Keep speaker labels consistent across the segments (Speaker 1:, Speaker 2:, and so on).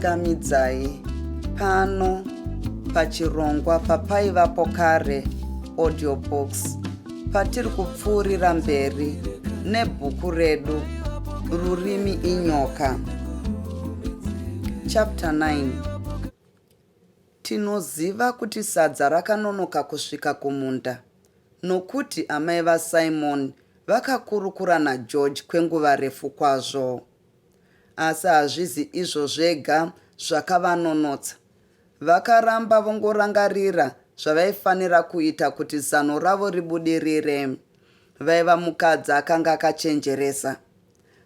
Speaker 1: Tinokuchingamidzai pano pachirongwa papaivapo kare audiobooks patiri kupfuurira mberi nebhuku redu Rurimi Inyoka. Chapter 9. Tinoziva kuti sadza rakanonoka kusvika kumunda nokuti amai vaSimon vakakurukura naGeorge kwenguva refu kwazvo. Asi hazvizi izvo zvega zvakavanonotsa. Vakaramba vongorangarira zvavaifanira kuita kuti zano ravo ribudirire. Vaiva mukadzi akanga akachenjeresa.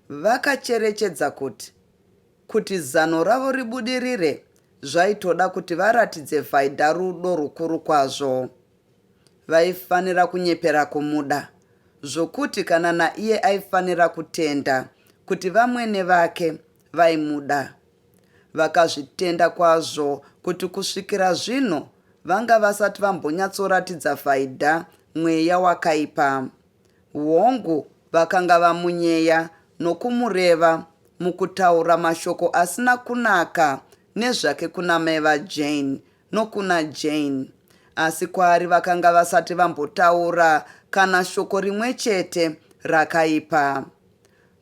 Speaker 1: Vakacherechedza kuti, kuti zano ravo ribudirire, zvaitoda kuti varatidze Vaida rudo rukuru kwazvo. Vaifanira kunyepera kumuda, zvokuti kana naiye aifanira kutenda kuti vamwene vake vaimuda. Vakazvitenda kwazvo kuti kusvikira zvino vanga vasati vambonyatsoratidza Vaida mweya wakaipa. Hongu, vakanga vamunyeya nokumureva mukutaura mashoko asina kunaka nezvake kuna mai vaJane nokuna Jane, asi kwaari vakanga vasati vambotaura kana shoko rimwe chete rakaipa.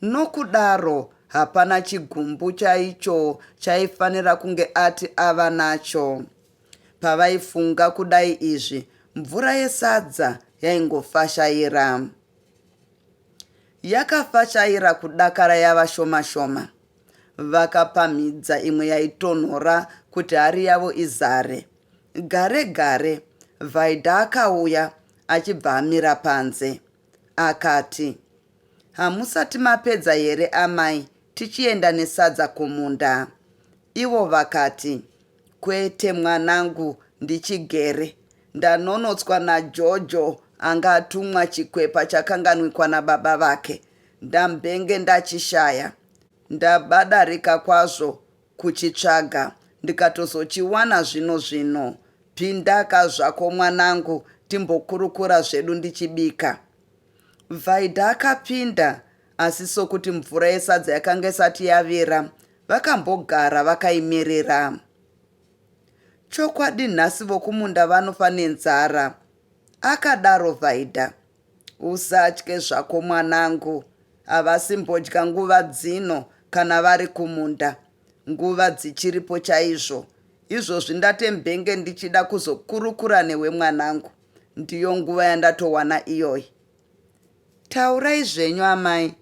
Speaker 1: Nokudaro hapana chigumbu chaicho chaifanira kunge ati ava nacho. Pavaifunga kudai izvi, mvura yesadza yaingofashaira. Yakafashaira kudakara yava shoma shoma. Vakapamhidza imwe yaitonhora kuti hari yavo izare. Gare gare, Vaida akauya achibva amira panze. Akati, Hamusati mapedza here amai tichienda nesadza kumunda? Ivo vakati, Kwete mwanangu ndichigere. Ndanonotswa naJojo anga atumwa chikwepa chakanganwikwa nababa vake. Ndambenge ndachishaya. Ndabadarika kwazvo kuchitsvaga ndikatozochiwana zvino zvino. Pindaka zvako mwanangu timbokurukura zvedu ndichibika. Vaida akapinda asi sokuti mvura yesadza yakanga isati yavira vakambogara vakaimirira. Chokwadi nhasi vokumunda vanofa nenzara, akadaro Vaida. Usatye zvako mwanangu, havasimbodya nguva dzino kana vari kumunda. Nguva dzichiripo chaizvo. Izvozvi ndatembenge ndichida kuzokurukura newe mwanangu. Ndiyo nguva yandatowana iyoyi. Taurai zvenyu amai.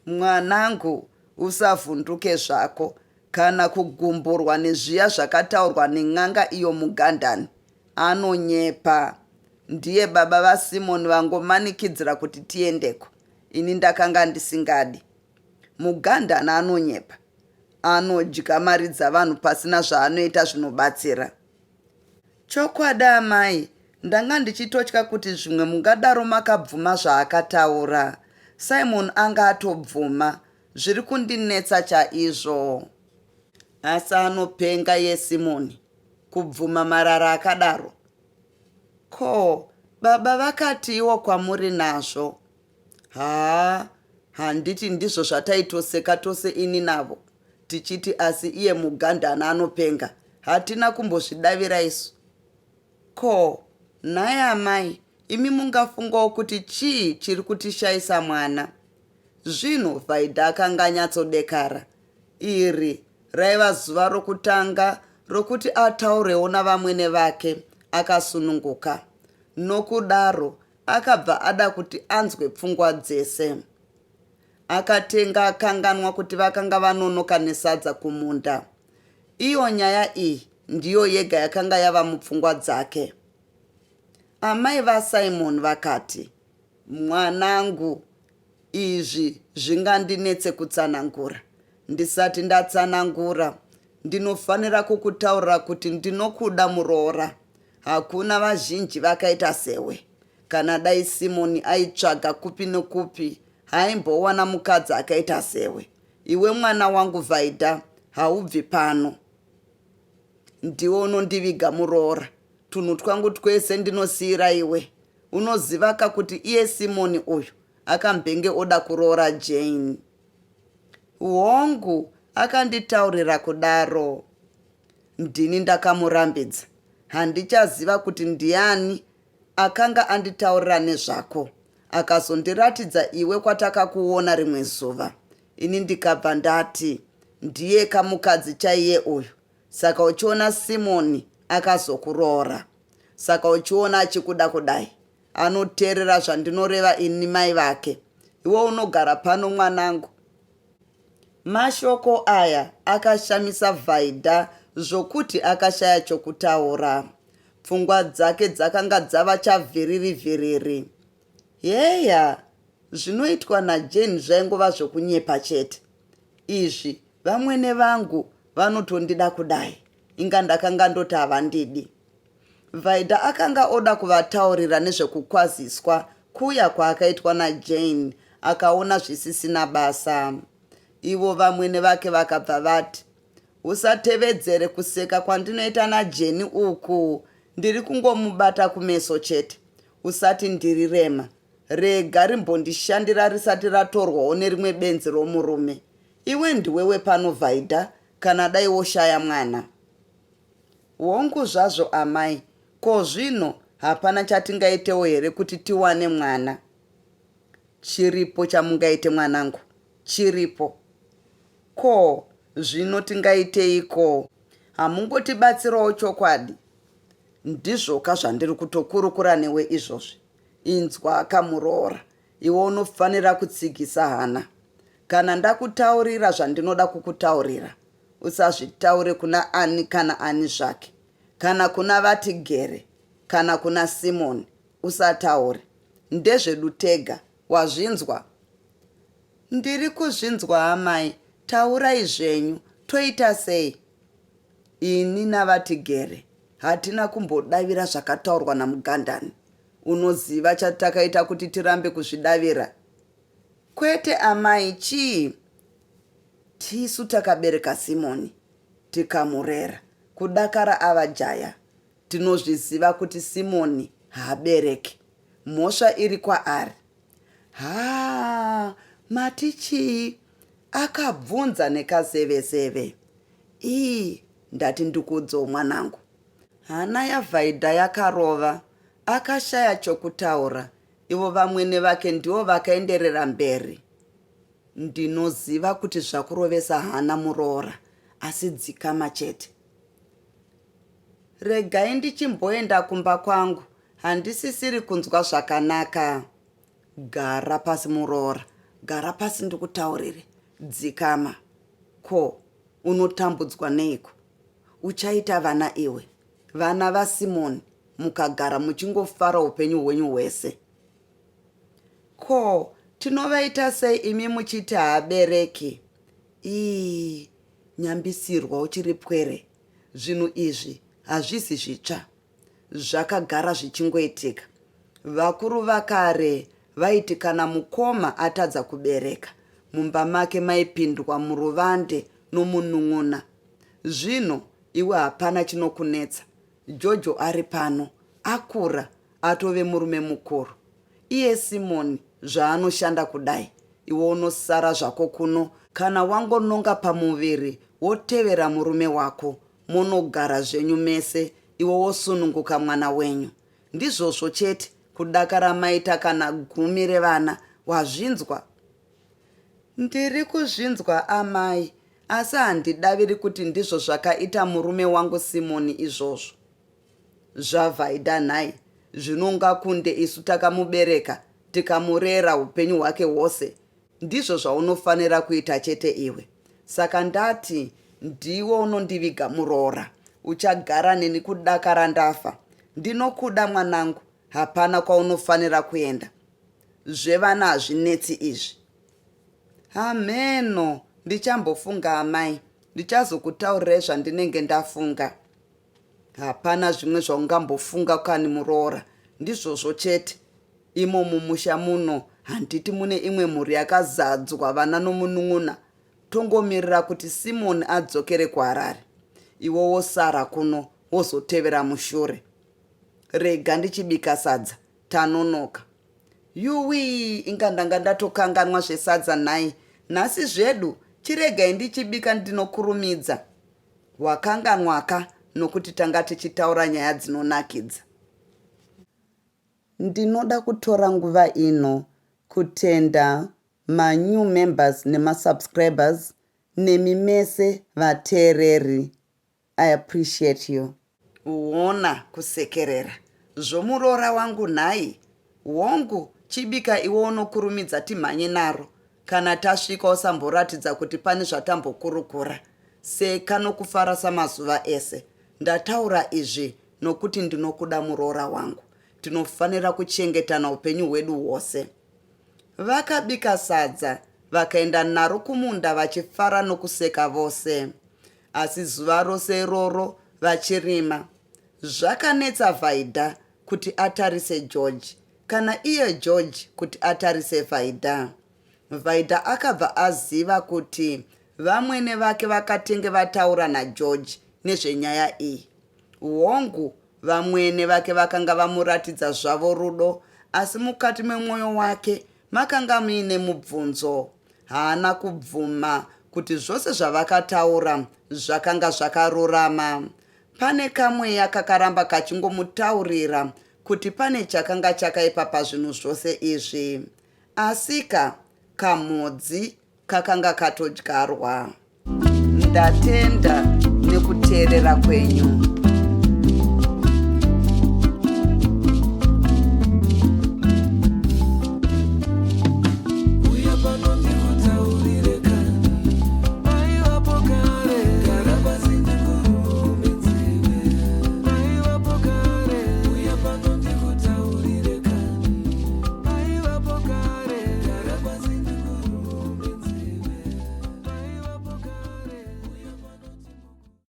Speaker 1: Mwanangu, usavhunduke zvako kana kugumburwa nezviya zvakataurwa nen'anga iyo Mugandani. Anonyepa. Ndiye baba vaSimon vangomanikidzira kuti tiendeko. Ini ndakanga ndisingadi. Mugandani anonyepa. Anodya mari dzavanhu pasina zvaanoita zvinobatsira. Chokwadi amai, ndanga ndichitotya kuti zvimwe mungadaro makabvuma zvaakataura. Simon anga atobvuma. Zviri kundinetsa chaizvo. Asi anopenga iye Simon, kubvuma marara akadaro? Ko, baba vakatiiwo kwamuri nazvo? Haa, handiti ndizvo zvataitoseka tose ini navo tichiti asi iye mugandana anopenga, hatina kumbozvidavira isu. Ko, nhai amai, imi mungafungawo kuti chii chiri kutishaisa mwana? Zvino Vaida akanga anyatsodekara. Iri raiva zuva rokutanga rokuti ataurewo navamwene vake akasununguka. Nokudaro akabva ada kuti anzwe pfungwa dzese. Akatenga akanganwa kuti vakanga vanonoka nesadza kumunda. Iyo nyaya iyi ndiyo yega yakanga yava mupfungwa dzake. Amai vaSimon vakati, Mwanangu, izvi zvingandinetse kutsanangura. Ndisati ndatsanangura, ndinofanira kukutaurira kuti ndinokuda muroora. Hakuna vazhinji vakaita sewe. Kana dai Simoni aitsvaga kupi nokupi, haaimbowana mukadzi akaita sewe. Iwe mwana wangu Vaida, haubvi pano. Ndiwe unondiviga muroora. Tunhu twangu twese ndinosiira iwe. Unozivaka kuti iye Simoni uyu akambenge oda kuroora Jane. Hongu, Akanditaurira kudaro. Ndini ndakamurambidza. Handichaziva kuti ndiani akanga anditaurira nezvako. Akazondiratidza iwe kwatakakuona rimwe zuva. Ini ndikabva ndati, Ndiyeka mukadzi chaiye uyu. Saka uchiona Simoni akazokuroora. Saka uchiona achikuda kudai. Anoteerera zvandinoreva ini mai vake. Iwe unogara pano mwanangu. Mashoko aya akashamisa Vaida zvokuti akashaya chokutaura. Pfungwa dzake dzakanga dzava chavhiriri vhiriri. Heya, zvinoitwa naJane zvaingova zvokunyepa chete. Izvi vamwene vangu vanotondida kudai, inga ndakanga ndoti havandidi. Vaida akanga oda kuvataurira nezvekukwaziswa kuya kwaakaitwa naJane akaona zvisisina basa. Ivo vamwene vake vakabva vati, Usatevedzere kuseka kwandinoita naJenny uku, ndiri kungomubata kumeso chete. Usati ndiri rema, rega rimbondishandira risati ratorwawo nerimwe benzi romurume. Iwe ndiwe wepano Vaida, kana dai woshaya mwana. Hongu zvazvo amai, ko zvino hapana chatingaitewo here kuti tiwane mwana? Chiripo chamungaite mwanangu, chiripo. Ko zvino tingaiteiko? Hamungotibatsirawo chokwadi? Ndizvoka zvandiri kutokurukura newe izvozvi. Inzwaka muroora, iwe unofanira kutsigisa hana. Kana ndakutaurira zvandinoda kukutaurira, usazvitaure kuna ani kana ani zvake, kana kuna VaTigere, kana kuna Simoni, usataure. Ndezvedu tega, wazvinzwa? Ndiri kuzvinzwa amai, taurai zvenyu, toita sei? Ini naVaTigere hatina kumbodavira zvakataurwa naMugandani. Unoziva chatakaita kuti tirambe kuzvidavira? Kwete amai, chii? Tisu takabereka Simoni tikamurera kudakara ava jaya. Tinozviziva kuti Simoni haabereki. Mhosva iri kwaari. Haa, mati chii? Akabvunza nekazevezeve. Ii, ndati ndikuudzewo mwanangu. Hana yaVhaidha yakarova. Akashaya chokutaura. Ivo vamwene vake ndivo vakaenderera mberi. Ndinoziva kuti zvakurovesa hana muroora, asi dzikama chete. Regai ndichimboenda kumba kwangu, handisisiri kunzwa zvakanaka. Gara pasi muroora, gara pasi ndikutaurire. Dzikama. Ko, unotambudzwa neiko? Uchaita vana iwe, vana vaSimoni, mukagara muchingofara upenyu hwenyu hwese. Ko, tinovaita sei imi muchiti haabereki? Ii, nyambisirwa uchiri pwere. Zvinhu izvi hazvisi zvitsva. Zvakagara zvichingoitika. Vakuru vakare vaiti kana mukoma atadza kubereka, mumba make maipindwa muruvande nomunun'una. Zvino iwe hapana chinokunetsa. Jojo ari pano, akura, atove murume mukuru. Iye Simoni zvaanoshanda kudai, iwe unosara zvako kuno kana wangononga pamuviri wotevera murume wako monogara zvenyu mese iwe wosununguka mwana wenyu. Ndizvozvo chete kudakara maita kana gumi revana wazvinzwa? Ndiri kuzvinzwa amai asi handidaviri kuti ndizvo zvakaita murume wangu Simoni izvozvo. Zvavaida nhai zvinonga kunde isu takamubereka tikamurera upenyu hwake hwose ndizvo zvaunofanira kuita chete iwe. Saka ndati ndiwe unondiviga muroora uchagara neni kudakara ndafa. Ndinokuda mwanangu hapana kwaunofanira kuenda. Zvevana hazvinetsi izvi. Hameno ndichambofunga amai ndichazokutaurirai zvandinenge ndafunga. Hapana zvimwe zvaungambofunga kani muroora, ndizvozvo chete. Imo mumusha muno handiti mune imwe mhuri yakazadzwa vana nomunun'una? Tongomirira kuti Simon adzokere kuHarare, iwe wosara kuno wozotevera mushure. Rega ndichibika sadza, tanonoka. Yuwii, inga ndanga ndatokanganwa zvesadza nhai. Nhasi zvedu Chiregai ndichibika ndinokurumidza. Wakanganwaka nokuti tanga tichitaura nyaya dzinonakidza. Ndinoda kutora nguva ino kutenda manew members nemasubscribers nemi mese vateereri. I appreciate you. Hona kusekerera. Zvomuroora wangu nhai? Hongu, chibika iwe unokurumidza timhanye naro. Kana tasvika usamboratidza kuti pane zvatambokurukura. Seka nokufara samazuva ese. Ndataura izvi nokuti ndinokuda muroora wangu. Tinofanira kuchengetana upenyu hwedu hwose. Vakabika sadza vakaenda naro kumunda vachifara nokuseka vose. Asi zuva rose iroro vachirima, zvakanetsa Vaida kuti atarise George kana iye George kuti atarise Vaida. Vaida akabva aziva kuti vamwene vake vakatenge vataura naGeorge nezvenyaya iyi. Hongu, vamwene vake vakanga vamuratidza zvavo rudo, asi mukati memwoyo wake makanga muine mubvunzo. Haana kubvuma kuti zvose zvavakataura zvakanga zvakarurama. Pane kamweya kakaramba kachingomutaurira kuti pane chakanga chakaipa pazvinhu zvose izvi. Asika, kamhodzi kakanga katodyarwa. Ndatenda nekuteerera kwenyu.